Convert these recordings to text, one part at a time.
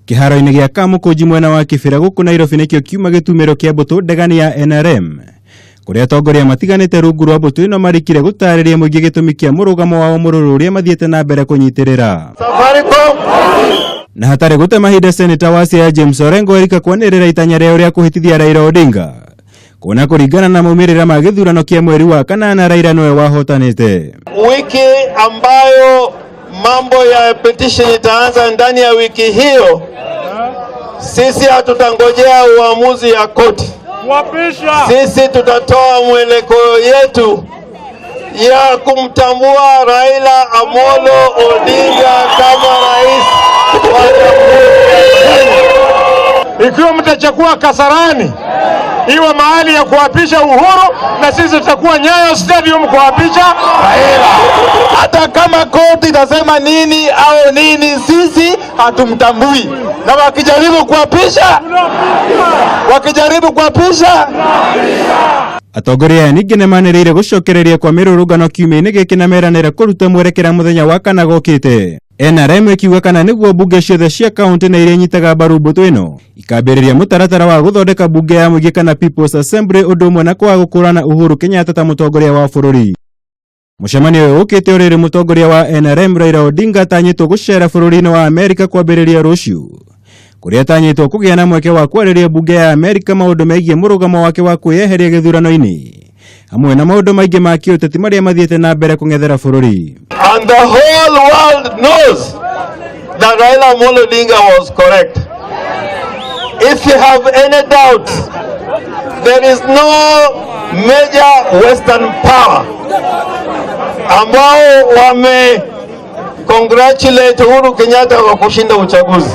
Kĩharo-inĩ gĩa Kamũkũnji mwena wa Kĩbĩra gũkũ Nairobi nĩkĩo kiuma gĩtumĩro kĩa mbũtũ ndegani ya NRM kũrĩa atongoria matiganĩte rungu rwa mbũtũ ĩno marikire gũtarĩria mũingĩ gĩtũmi kĩa mũrũgamo wao mũrũrũ ũrĩa mathiĩte na mbere kũnyitĩrĩra. Safaricom. Na hatarĩ gũte mahinda, seneta wa Siaya James Orengo erika kwanĩrĩra itanya rĩao rĩa kũhĩtithia Raila Odinga kuona kũringana na maumĩrĩra ma gĩthurano kĩa mweri wa kanana Raila nĩwe wahotanĩte. Wiki ambayo mambo ya petition itaanza ndani ya wiki hiyo, sisi hatutangojea uamuzi ya koti. Sisi tutatoa mwelekeo yetu ya kumtambua Raila Amolo Odinga kama rais wa Jamhuri ya Kenya. Ikiwa mtachagua Kasarani iwe mahali ya kuapisha Uhuru, na sisi tutakuwa Nyayo Stadium kuapisha Raila. Hata kama koti itasema nini au nini, sisi hatumtambui, na wakijaribu kuapisha, wakijaribu kuapisha. Atongoria aya ningĩ nĩmanĩrĩire gũcokereria kwa mĩrũrũngano kiumia-inĩ gĩkĩ na meranĩra kũruta mwerekera mũthenya wa kana gokĩte. NRM ĩkiuga kana nĩguo mbunge ciothe cia kaunti na iria inyitaga mbaru mbũtũ ĩno ikambĩrĩria mũtaratara wa gũthondeka mbunge ya mũingĩ kana People's Assembly, ũndũ ũmwe na kwaga gũkũrana Uhuru Kenyatta ta mũtongoria wa bũrũri. Mũcemanio ũyũ ũkĩte ũrĩrĩ mũtongoria wa NRM Raila Odinga atanyĩtwo gũcera bũrũri-inĩ wa Amerika kwambĩrĩria rũciũ, kũrĩa atanyĩtwo kũgĩa na mweke wa kwarĩria mbunge ya Amerika maũndũ megiĩ mũrũgamo wake wa kwĩyeheria gĩthurano-inĩ hamwe na maũndũ maingĩ ma kĩũteti marĩa mathiĩte na mbere kũng'ethera bũrũri. And the whole world knows that Raila Amolo Odinga was correct. If you have any doubt, there is no major Western power ambao wame congratulate Uhuru Kenyatta kwa kushinda uchaguzi.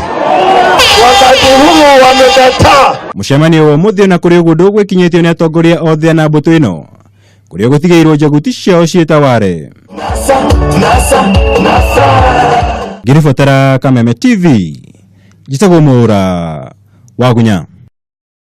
Wakati huu wamekataa. Mũcemanio wa ũmũthĩ ona kũrĩ ũguo ndũgwĩkinyĩtio nĩ atongoria othe na mbũtũ ĩno, kũrĩa gũtigĩirwo njaguti ciao ciĩtaware. Ngĩribotera Kameme TV, njĩtagwo Mũra Wagunya.